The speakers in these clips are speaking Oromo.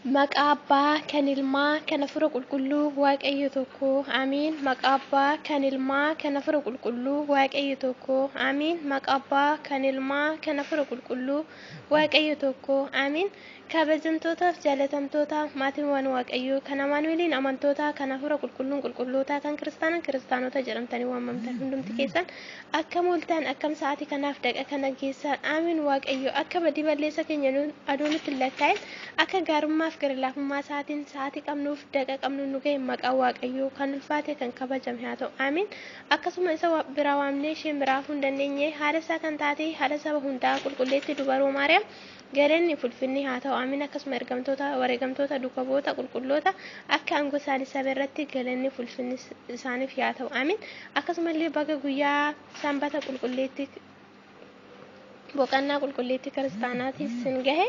Maqaa Abbaa kan Ilmaa kan Hafuura Qulqulluu Waaqayyo tokko. Amiin. Maqaa Abbaa kan Ilmaa kan Hafuura Qulqulluu Waaqayyo tokko. Amiin. Maqaa Abbaa kan Ilmaa kan Hafuura Qulqulluu Waaqayyo tokko. Amiin. Kabajamtootaaf jaalatamtoota maatiiwwan Waaqayyoo kan Amaanu'eliin amantoota kan Hafuura Qulqulluun qulqulloota kan Kiristaanan kiristaanota jedhamtanii waamamtan hundumti keessan akkam ooltan, akkam sa'aatii kanaaf daqa kana geessan? Amiin. Waaqayyo akka badii balleessa keenya aduu nutti hin lakkaa'in, akka gaarummaaf gara laafummaa isaatiin sa'aatii qabnuuf daqa qabnu nu ga'e, maqaa Waaqayyoo kan ulfaate kan kabajame haa ta'u. Amiin. Akkasuma isa biraa waamnee isheen biraa hafuu hin dandeenye, haadha isaa kan taate, haadha saba hundaa, qulqulleetti dubaroo Maariyaam galanni fulfinni haa ta'u. Amiin. Akkasuma ergamtoota, wareegamtoota, duuka bu'oota, qulqulloota akka aangoo isaanii saba irratti galanni fulfinni isaaniif haa ta'u. Amiin. Akkasumallee baga guyyaa sanbata qulqulleetti boqonnaa qulqulleetti kiristaanaatiin sin gahe.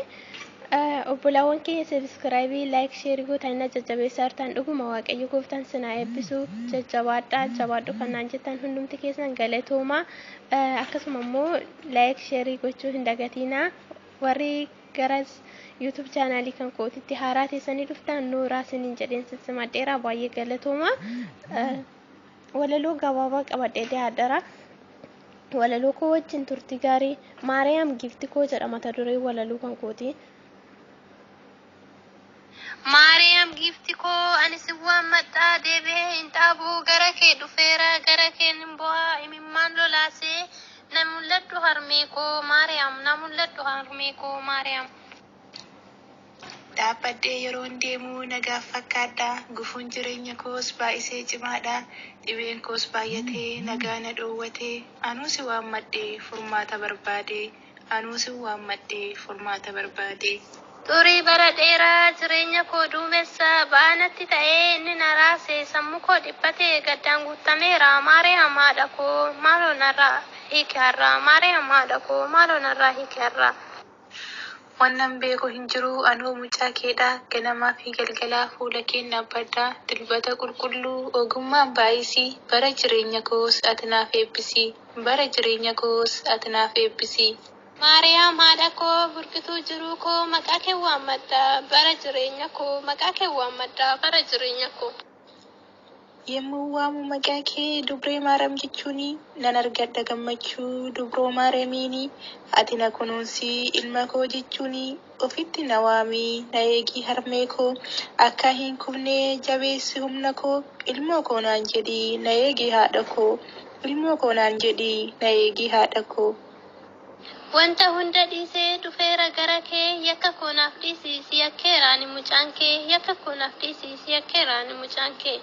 Obbolaawwan keenya subscribe, like, share gootan na jajjabeessaa jirtan, dhuguma Waaqayyo gooftaan sinaa eebbisu. Jajjabaadhaa, jabaadhu kanaan jettan hundumti keessan galatoomaa. Akkasuma immoo like, share gochuu hin dagatiinaa. Warri gara YouTube channelii kan kootitti haaraa teessanii dhuftan, nooraa siniin jedheen sissimadheera, baay'ee galatoomaa. Walaloo gabaabaa qabadhee dhiyaadhara. Walaloo koo wajjin turtii gaarii. "Maariyaam giifti koo" jedha mata duree walaloo kan kooti. Maariyaam giifti koo, ani si waammadha, deebi'ee hin dhaabu, gara kee dhufeera, gara kee nin bu'aa, imimmaan lolaasee, na mul'adhu harmee koo Maariyaam, na mul'adhu harmee koo Maariyaam. Dhaabbadhee yeroon deemu nagaaf fakkaadha. Gufuun jireenya koos baay'isee cimaadha. Dhibeen koos baay'atee nagaa na dhoowwate. Anuu si waammadhee furmaata barbaade. Anuu si waammadhee furmaata barbaade. Xurii bara dheeraa jireenya koo duumessa ba'aa natti ta'ee inni na raase, sammuu koo dhiphatee gaddaan guutameera. Maariyaam haadha koo, maaloo narraa hiiki har'a. Maariyaam haadha koo, maaloo narraa hiiki har'a. Wannan beeku hin jiru, anuu mucaa keedha. Ganamaa fi galgalaa fuula keen dhaabbadha. Dilbata qulqulluu ogummaan baay'isi. Bara jireenya koos ati naaf eebbisi. Bara jireenya koos ati naaf eebbisi. Maariyaam haadha koo, burqituu jiruu koo, maqaa kee waammadha bara jireenya koo, maqaa kee waammadha bara jireenya koo. Yemmuu waamu maqaa kee dubree Maaram jechuuni, nan argadha gammachuu dubroo Maaramiini. Ati na kunuunsi ilma koo jechuuni, ofitti na waami, na eegi harmee koo, akka hin kufne jabeessi humna koo, ilmoo koo naan jedhi, na eegi haadha koo, ilmoo koo naan jedhi, na eegi haadha koo. Wanta hunda dhiisee dhufeera gara kee, yakka koo naaf dhiisi, si yakkeera ani mucaan kee, yakka koo naaf dhiisi, si yakkeera ani mucaan kee.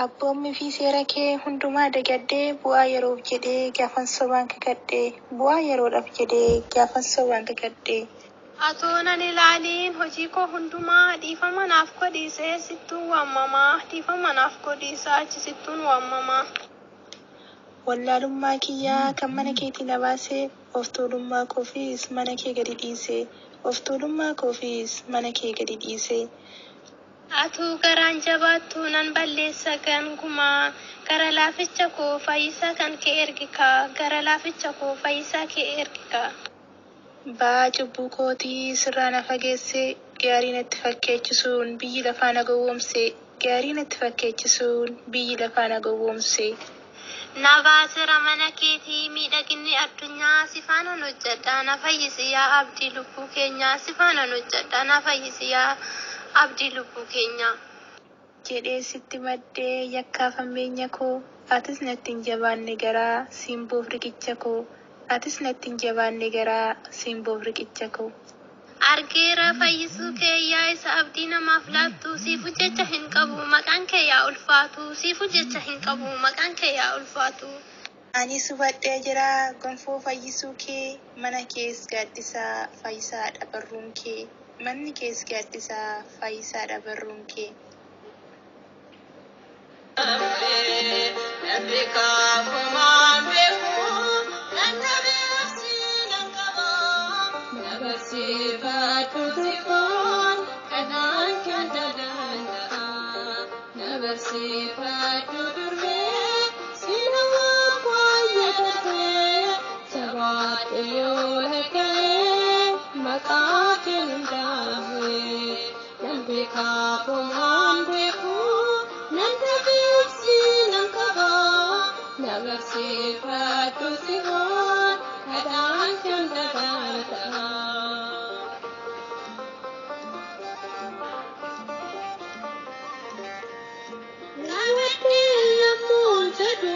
Abboommii fi seera kee hundumaa dagadhee, bu'aa yeroof jedhee gaafan sobaan kakadhee, bu'aa yeroodhaaf jedhee gaafan sobaan kakadhee. Atoo nan ilaaliin hojii koo hundumaa, dhiifama naaf godhiisee sittuun waamamaa, dhiifama naaf godhiisa achi sittuun waamamaa. Wallaalummaa kiyyaa kan mana keetii na baase, of tuulummaa koofis mana kee gadi dhiise, of tuulummaa koofis mana kee gadi dhiise. Atuu garaan jabaattu nan balleessa gangumaa, gara laaficha koo fayyisaa kan kee ergikaa, gara laaficha koo fayyisaa kee ergikaa. Ba'aa cubbuu kootii sirraa na fageesse, gaarii natti fakkeechisuun biyyi lafaa na gowwoomse, gaarii natti fakkeechisuun biyyi lafaa na gowwoomse. Na baaseera mana keetii miidhaginni addunyaa, si faanan hojjedha, na fayyisi yaa abdii lubbuu keenyaa, si faanan hojjedha, na fayyisi yaa abdii lubbuu keenyaa. Jedhee sitti maddee yakkaaf hammeenya koo, atis natti hin jabaanne garaa simboof riqicha koo, atis natti hin jabaanne garaa simboof riqicha koo. Argeera fayyisuu kee yaa isa abdii namaaf laattu, siifu jecha hin qabu, maqaan kee yaa ulfaatu, siifu jecha hin qabu, maqaan kee yaa ulfaatu. Anis hubadhee jira gonfoo fayyisuu kee, mana kees gaaddisaa fayyisaadha barruun kee, manni kees gaaddisaa fayyisaadha barruun kee. Namni kaafumaan beeku nan nan qaba. Na barsiifadhu sifoon kanaan kan danda'a. Na barsiifadhu durbee sinawaa baay'ee darbee jabaadhe yoo lakkaa'ee maqaa kee hundaa. beekaa homaan beeku nan dhabeebsi nan qaba. Na barsiifadhu sihoon kadhaan kan dabalata. Raawwattee yommuu jedhu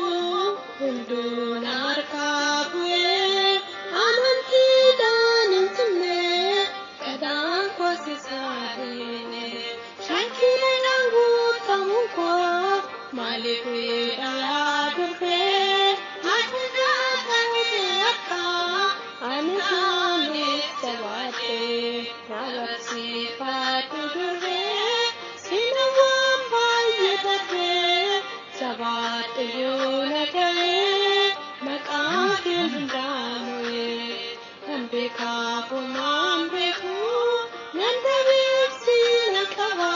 hunduu na harkaa bu'ee amantiidhaan hin cimne kadhaan koosisaa deene. Shakkiidhaan guutamuun koo maaliif yaa durbee ati naatawee akka ani naaniif jabaadhee na barsiifadhu durbee sina waan baay'ee darbee jabaadhe yoo na ga'ee maqaa kee hundaa'ee kan beekaa homaan beeku nan dhabeebsi nan qaba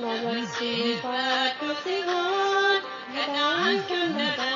na barsiifadhu sihoon kadhaan kan na.